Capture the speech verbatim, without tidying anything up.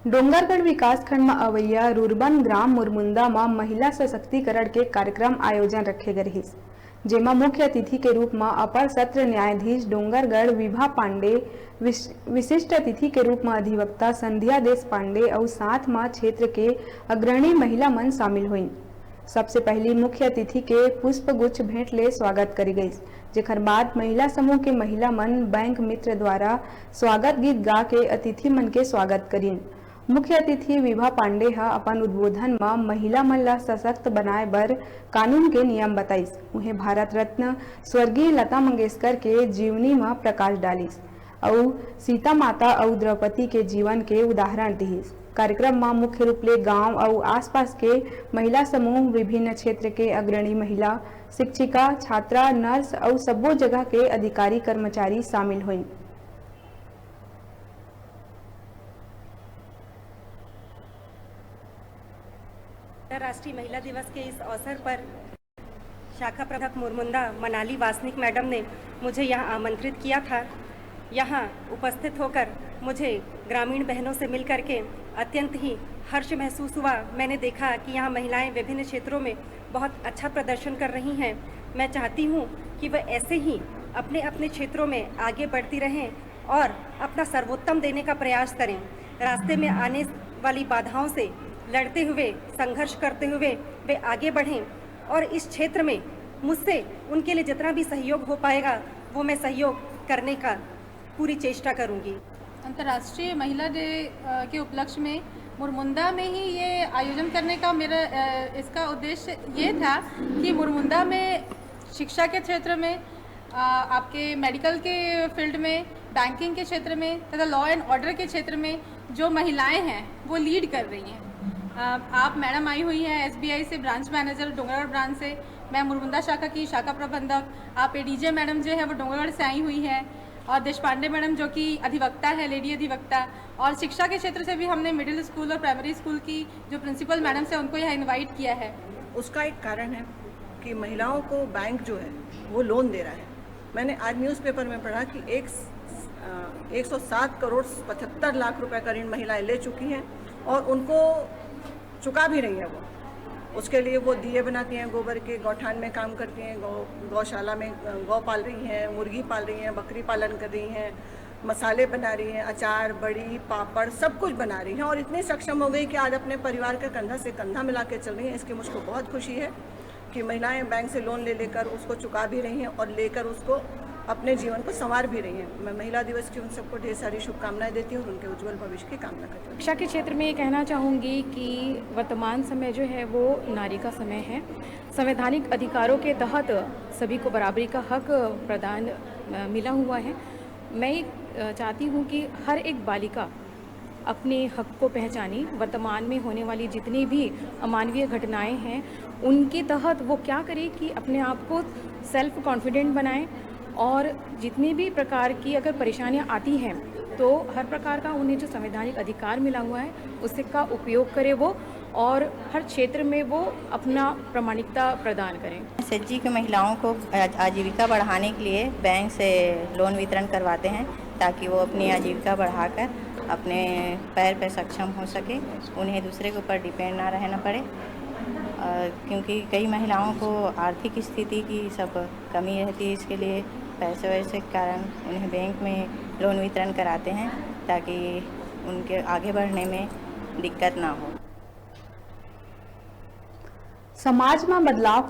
डोंगरगढ़ विकासखंड म अवइया रूरबन ग्राम मुरमुंदा म महिला सशक्तिकरण के कार्यक्रम आयोजन रखे गे रिहिस, जेमा मुख्य अतिथि के रूप म अपर सत्र न्यायाधीश डोंगरगढ़ विभा पांडे, विश-, विशिष्ट अतिथि के रूप म अधिवक्ता संध्या देश पांडे अउ साथ म क्षेत्र के अग्रणी महिला मन शामिल होइन। सबसे पहिली मुख्य अतिथि के पुष्प गुच्छ भेंट ले स्वागत करे गइस, जेखर बाद महिला समूह के महिला मन बैंक मित्र द्वारा स्वागत गीत गा के अतिथि मन के स्वागत करिन। मुख्य अतिथि विभा पांडे ह अपन उद्बोधन म महिला मन ल सशक्त बनाए बर कानून के नियम बताइस। उहें भारत रत्न स्वर्गीय लता मंगेशकर के जीवनी म प्रकाश डालिस अउ सीता माता अउ द्रौपदी के जीवन के उदाहरण दिहिस। कार्यक्रम म मुख्य रूप ले गांव अउ आसपास के महिला समूह, विभिन्न क्षेत्र के अग्रणी महिला, शिक्षिका, छात्रा, नर्स अउ सब्बो जगह के अधिकारी कर्मचारी शामिल होइन। अंतर्राष्ट्रीय महिला दिवस के इस अवसर पर शाखा प्रबंधक मुरमुंदा मनाली वासनिक मैडम ने मुझे यहाँ आमंत्रित किया था। यहाँ उपस्थित होकर मुझे ग्रामीण बहनों से मिल करके अत्यंत ही हर्ष महसूस हुआ। मैंने देखा कि यहाँ महिलाएं विभिन्न क्षेत्रों में बहुत अच्छा प्रदर्शन कर रही हैं। मैं चाहती हूँ कि वह ऐसे ही अपने अपने क्षेत्रों में आगे बढ़ती रहें और अपना सर्वोत्तम देने का प्रयास करें। रास्ते में आने वाली बाधाओं से लड़ते हुए, संघर्ष करते हुए वे आगे बढ़ें और इस क्षेत्र में मुझसे उनके लिए जितना भी सहयोग हो पाएगा, वो मैं सहयोग करने का पूरी चेष्टा करूंगी। अंतर्राष्ट्रीय महिला डे, अ, के उपलक्ष्य में मुरमुंदा में ही ये आयोजन करने का मेरा, अ, इसका उद्देश्य ये था कि मुरमुंदा में शिक्षा के क्षेत्र में, अ, आपके मेडिकल के फील्ड में, बैंकिंग के क्षेत्र में तथा लॉ एंड ऑर्डर के क्षेत्र में जो महिलाएं हैं, वो लीड कर रही हैं। अ, आप मैडम आई हुई हैं एसबीआई से, ब्रांच मैनेजर डोंगरगढ़ ब्रांच से, मैं मुरमुंदा शाखा की शाखा प्रबंधक, आप एडीजे मैडम जो है, वो डोंगरगढ़ से आई हुई हैं, और देशपांडे मैडम जो कि अधिवक्ता है, लेडी अधिवक्ता, और शिक्षा के क्षेत्र से भी हमने मिडिल स्कूल और प्राइमरी स्कूल की जो प्रिंसिपल मैडम्स हैं, उनको यहाँ इनवाइट किया है। उसका एक कारण है कि महिलाओं को बैंक जो है, वो लोन दे रहा है। मैंने आज न्यूज़पेपर में पढ़ा कि एक, अ, एक सौ सात करोड़ पचहत्तर लाख रुपए का ऋण महिलाएं ले चुकी हैं और उनको चुका भी रही हैं वो। उसके लिए वो दिए बनाती हैं गोबर के, गौठान में काम करती हैं, गौ, गौशाला में, अ, गौ पाल रही हैं, मुर्गी पाल रही हैं, बकरी पालन कर रही हैं, मसाले बना रही हैं, अचार, बड़ी, पापड़, सब कुछ बना रही हैं और इतनी सक्षम हो गई कि आज अपने परिवार का कंधा से कंधा मिला के चल रही हैं। इसकी मुझको बहुत खुशी है कि महिलाएं बैंक से लोन ले लेकर उसको चुका भी रही हैं और लेकर उसको अपने जीवन को संवार भी रही हैं। मैं महिला दिवस की उन सबको ढेर सारी शुभकामनाएं देती हूँ और उनके उज्जवल भविष्य की कामना करती हूँ। शिक्षा के क्षेत्र में ये कहना चाहूँगी कि वर्तमान समय जो है, वो नारी का समय है। संवैधानिक अधिकारों के तहत सभी को बराबरी का हक प्रदान, अ, मिला हुआ है। मैं ये, अ, चाहती हूँ कि हर एक बालिका अपने हक को पहचाने, वर्तमान में होने वाली जितनी भी अमानवीय घटनाएं हैं, उनके तहत वो क्या करे कि अपने आप को सेल्फ कॉन्फिडेंट बनाएं और जितनी भी प्रकार की अगर परेशानियां आती हैं, तो हर प्रकार का उन्हें जो संवैधानिक अधिकार मिला हुआ है, उसका उपयोग करे वो और हर क्षेत्र में वो अपना प्रामाणिकता प्रदान करें। एसएचजी की महिलाओं को आज-, आजीविका बढ़ाने के लिए बैंक से लोन वितरण करवाते हैं, ताकि वो अपनी आजीविका बढ़ाकर अपने पैर पर सक्षम हो सके, उन्हें दूसरे के ऊपर डिपेंड ना रहना पड़े। अ, क्योंकि कई महिलाओं को आर्थिक स्थिति की सब कमी रहती है, इसके लिए पैसे वैसे के कारण उन्हें बैंक में लोन वितरण कराते हैं, ताकि उनके आगे बढ़ने में दिक्कत ना हो। समाज म बदलाव